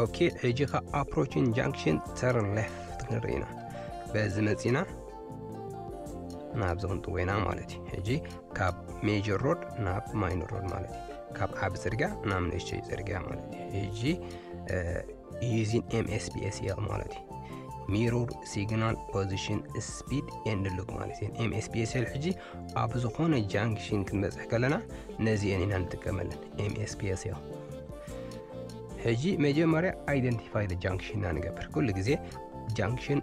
ኦኬ፣ ሕጂ ካብ approaching junction turn left ክንርኢ ኢና። በዚ መጺና ናብዚ ክንጥወ ኢና ማለት እዩ። ሕጂ ካብ major road ናብ minor road ማለት እዩ። ካብ ዓቢ ጽርግያ ናብ ንእሽተይ ጽርግያ ማለት እዩ። ሕጂ using M S P S L ማለት እዩ። Mirror signal position speed and look ማለት እዩ። M S P S L ሕጂ ኣብ ዝኾነ junction ክንበጽሕ ከለና ነዚአን ኢና ንጥቀመለን። M S P S L ሕጂ መጀመርያ identify the junction ኢና ንገብር። ኩሉ ግዜ junction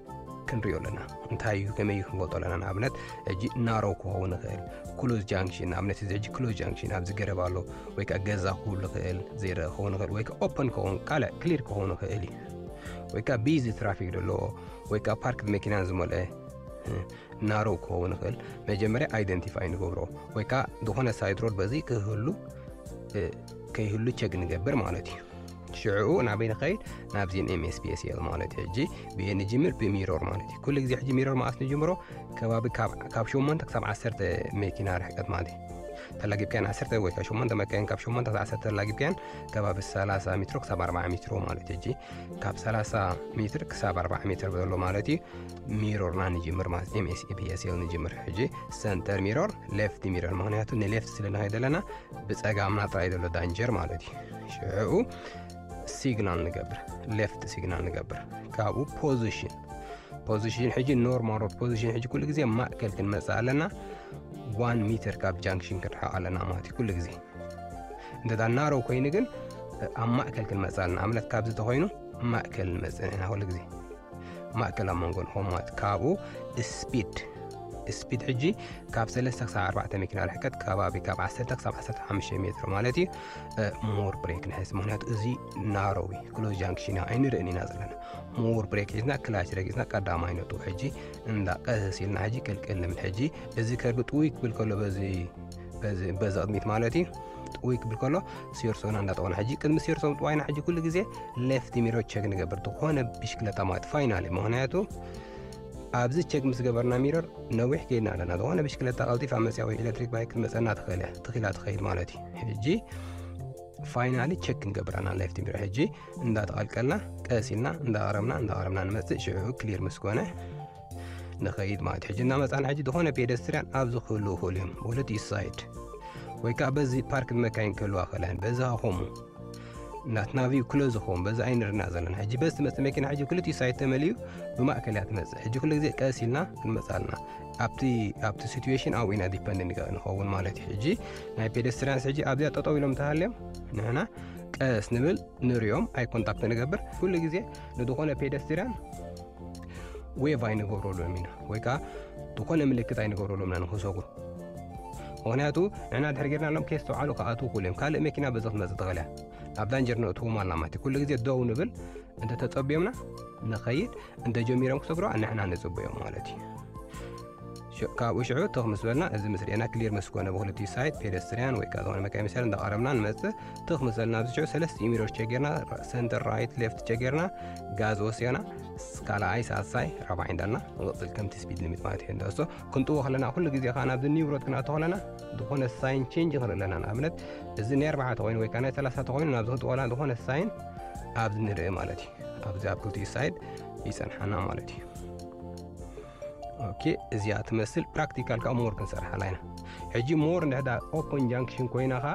ክንሪኦ ኣለና። እንታይ እዩ፣ ከመይ እዩ ክንፈልጦ ኣለና? ንኣብነት ሕጂ narrow ክኸውን ይኽእል፣ close junction፣ ንኣብነት እዚ ሕጂ close junction ኣብዚ ገረብ ኣሎ፣ ወይ ከዓ ገዛ ክህሉ ይኽእል፣ ዘይረአ ክኸውን ይኽእል፣ ወይ ከዓ open ክኸውን፣ ካልእ clear ክኸውን ይኽእል እዩ፣ ወይ ከዓ busy traffic ዘለዎ፣ ወይ ከዓ parked መኪና ዝመልአ narrow ክኸውን ይኽእል። መጀመርያ identify ንገብሮ፣ ወይ ከዓ ዝኾነ side road በዚ ክህሉ ከይህሉ check ንገብር ማለት እዩ። ሽዑ ናበይ ንኸይድ? ናብዚን M S P S L ማለት እዩ። ሕጂ ብኤን ንጅምር፣ ብ mirror ማለት እዩ። ኩሉ ግዜ ሕጂ mirror መዓስ ንጅምሮ? ከባቢ ካብ ሸሞንተ ክሳብ ዓሰርተ መኪና ርሕቀት ማለት እዩ። ተላጊብካያን ዓሰርተ ወይ ካብ ሸሞንተ መካይን፣ ካብ ሸሞንተ ክሳብ ዓሰርተ ተላጊብካያን ከባቢ ሰላሳ ሜትሮ ክሳብ ኣርባዓ ሜትሮ ማለት እዩ። ሕጂ ካብ ሰላሳ ሜትር ክሳብ ኣርባዓ ሜትር ዘሎ ማለት እዩ። ሚሮርና ንጅምር ማለት M S P S L ንጅምር። ሕጂ center mirror፣ left mirror፣ ምኽንያቱ ን left ስለ ንኸይድ ዘለና ብጸጋምና ጥራይ ዘሎ danger ማለት እዩ። ሽዑ signal ንገብር፣ left signal ንገብር። ካብኡ position፣ position ሕጂ normal road position ሕጂ ኩሉ ግዜ ማእከል ክንመጽእ ኣለና። One meter ካብ junction ክንርሕቕ ኣለና ማለት እዩ። ኩሉ ግዜ እንተ narrow ኮይኑ ግን ኣብ ማእከል ክንመጽእ ኣለና። ኣብነት ካብዚ ተኾይኑ ማእከል ንመጽእ ኢና ኩሉ ግዜ። ማእከል ኣብ መንጎ ንኸውን ማለት። ካብኡ speed፣ speed ሕጂ ካብ ሰለስተ ክሳብ ኣርባዕተ መኪና ርሕቀት ከባቢ ካብ ዓሰርተ ክሳብ ዓሰርተ ሓሙሽተ ሜትሮ ማለት እዩ። More brake ንሕዝ፣ ምኽንያቱ እዚ narrow እዩ፣ close junction እዩ፣ ኣይንርእን ኢና ዘለና። More brake ሒዝና clutch ረጊጽና ቀዳማይ ነጥቡ ሕጂ እንዳ ቀስ ኢልና ሕጂ ቅልቅል ንብል። ሕጂ እዚ ከርቢ ጥውይ ክብል ከሎ በዚ በዚ በዚ ቅድሚት ማለት እዩ። ጥውይ ክብል ከሎ ሴርሶና እንዳጠወና ሕጂ ቅድሚ ሴርሶ ምጥዋይና ሕጂ ኩሉ ግዜ left mirror check ንገብር ዝኾነ ብሽክለታ ማለት finally፣ ምኽንያቱ ኣብዚ check ምስ ገበርና mirror ነዊሕ ከይድና ኣለና። ዝኾነ ብሽክለታ ቀልጢፋ መጽያ ወይ electric bike ክትመጸና ትኽእል እያ፣ ትኽኢላ ትኸይድ ማለት እዩ። ሕጂ finally check ክንገብር ኣለና left mirror። ሕጂ እንዳተቐልቀልና ቀስ ኢልና እንዳቐረብና እንዳቐረብና ንመጽእ። ሽዑ clear ምስ ኮነ ንኸይድ ማለት። ሕጂ እናመጻና ሕጂ ዝኾነ pedestrian ኣብዚ ክህሉ ይኽእሉ እዮም፣ ብክልቲኡ side ወይ ከዓ በዚ parked መካይን ክህልዋ ይኽእላ እየን። በዚ ከምኡ ናትና view close ዝኸውን በዚ ኣይንርና ዘለና። ሕጂ በዚ ትመጽእ መኪና ሕጂ ክልቲኡ side ተመሊኡ ብማእከል እያ ትመጽእ። ሕጂ ኩሉ ግዜ ቀስ ኢልና ክንመጽእ ኣለና። ኣብቲ ኣብቲ situation ኣብኡ ኢና depend ንኸ- ንኸውን ማለት እዩ። ሕጂ ናይ pedestrians ሕጂ ኣብዚኣ ጠጠው ኢሎም እንተሃልዮም ንሕና ቀስ ንብል፣ ንሪኦም፣ eye contact ንገብር። ኩሉ ግዜ ንዝኾነ pedestrian wave ኣይንገብረሉን ኢና ወይ ከዓ ዝኾነ ምልክት ኣይንገብረሉን ኢና ንኽሰጉ። ምኽንያቱ ንሕና ድሕር ጌርናሎም ከየስተውዓሉ ክኣትዉ ክእሉ እዮም። ካልእ መኪና በዚ ክትመጽእ ትኽእል እያ። ኣብ danger ነእትዎም ኣለና ማለት እዩ። ኩሉ ግዜ ደው ንብል፣ እንተተጸብዮምና ንኸይድ፣ እንተጀሚሮም ክሰግሩ ንሕና ንጽበዮም ማለት እዩ። ሽ- ካብኡ ሽዑ ትኽ ምስ በልና እዚ ምስ ርኤና clear ምስ ኮነ ብክልቲኡ side pedestrian ወይ ከዓ ዝኾነ መካይን መሳርያ እንዳቐረብና ንመጽእ። ትኽ ምስ በልና ኣብዚ ሽዑ ሰለስተ mirror check ጌርና center right left check ጌርና ጋዝ ወሲና ካልኣይ ሳልሳይ ራብዓይ እንዳልና ንቕጽል ከምቲ speed limit ማለት እዩ። እንደሶ ክንጥዎ ከለና ኩሉ ግዜ ከዓ ናብዚ new road ክንኣቶ ከለና ዝኾነ sign change ክንርኢ ኣለና። ንኣብነት እዚ ናይ ኣርባዓ ተኾይኑ ወይ ከዓ ናይ ሰላሳ ተኾይኑ ናብዚ ክንጥዎ ከለና ዝኾነ sign ኣብዚ ንርኢ ማለት እዩ። ኣብዚ ኣብ ክልቲኡ side ይጸንሓና ማለት እዩ። ኦኬ፣ እዚኣ ትመስል practical ከዓ more ክንሰርሓላ ኢና። ሕጂ more እንድሕዳ open junction ኮይና ከዓ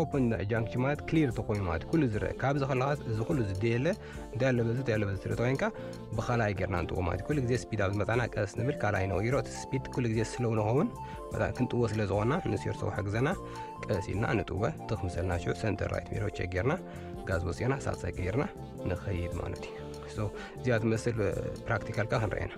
open junction ማለት clear ተኮይኑ ማለት ኩሉ ዝረአ ካብዚ ከለኻስ እዚ ኩሉ ዝደየለ እንታይ ኣሎ በዚ እንታይ ኣሎ በዚ ትርኢ ተኮይንካ ብኻልኣይ ጌርና ንጥዎ ማለት ኩሉ ግዜ speed ኣብ ዝመጣና ቀስ ንብል ካልኣይ ነቕይሮ እቲ speed ኩሉ ግዜ slow ንኸውን መጣ ክንጥዎ ስለ ዝኾንና ንሴርሶ ክሕግዘና ቀስ ኢልና ንጥወ ትኽ ምሰልና ሽዑ center right mirror check ጌርና ጋዝ ወፂና ሳልሳይ ቀይርና ንኸይድ ማለት እዩ። So እዚኣ ትመስል practical ከዓ ክንረአና።